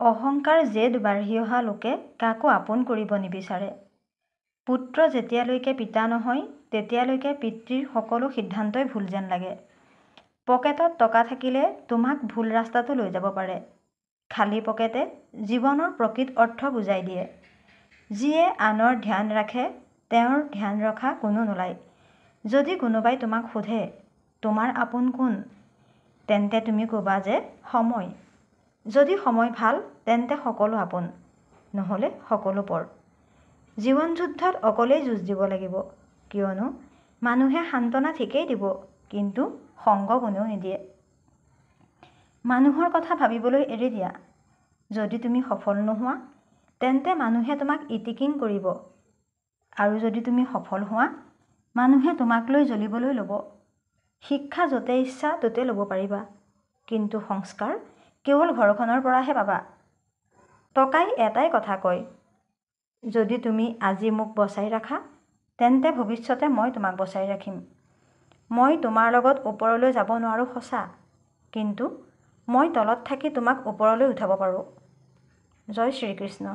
অহংকাৰ জেদ বাঢ়ি অহা লোকে কাকো আপোন কৰিব নিবিচাৰে। পুত্ৰ যেতিয়ালৈকে পিতা নহয় তেতিয়ালৈকে পিতৃৰ সকলো সিদ্ধান্তই ভুল যেন লাগে। পকেটত টকা থাকিলে তোমাক ভুল ৰাস্তাতো লৈ যাব পাৰে। খালী পকেটে জীৱনৰ প্ৰকৃত অৰ্থ বুজাই দিয়ে। যিয়ে আনৰ ধ্যান ৰাখে তেওঁৰ ধ্যান ৰখা কোনো নোলায়। যদি কোনোবাই তোমাক সোধে তোমাৰ আপোন কোন? তেন্তে তুমি ক'বা যে সময়। যদি সময় ভাল তেন্তে সকলো আপোন, নহ'লে সকলো পৰ। জীৱন যুদ্ধত অকলেই যুঁজ দিব লাগিব, কিয়নো মানুহে সান্তনা ঠিকেই দিব কিন্তু সংগ কোনেও নিদিয়ে। মানুহৰ কথা ভাবিবলৈ এৰি দিয়া। যদি তুমি সফল নোহোৱা তেন্তে মানুহে তোমাক ইতিকিং কৰিব, আৰু যদি তুমি সফল হোৱা মানুহে তোমাক লৈ জ্বলিবলৈ ল'ব। শিক্ষা য'তে ইচ্ছা ত'তে ল'ব পাৰিবা, কিন্তু সংস্কাৰ কেৱল ঘৰখনৰ পৰাহে পাবা। টকাই এটাই কথা কয়, যদি তুমি আজি মোক বচাই ৰাখা তেন্তে ভৱিষ্যতে মই তোমাক বচাই ৰাখিম। মই তোমাৰ লগত ওপৰলৈ যাব নোৱাৰোঁ সঁচা, কিন্তু মই তলত থাকি তোমাক ওপৰলৈ উঠাব পাৰোঁ। জয় শ্ৰীকৃষ্ণ।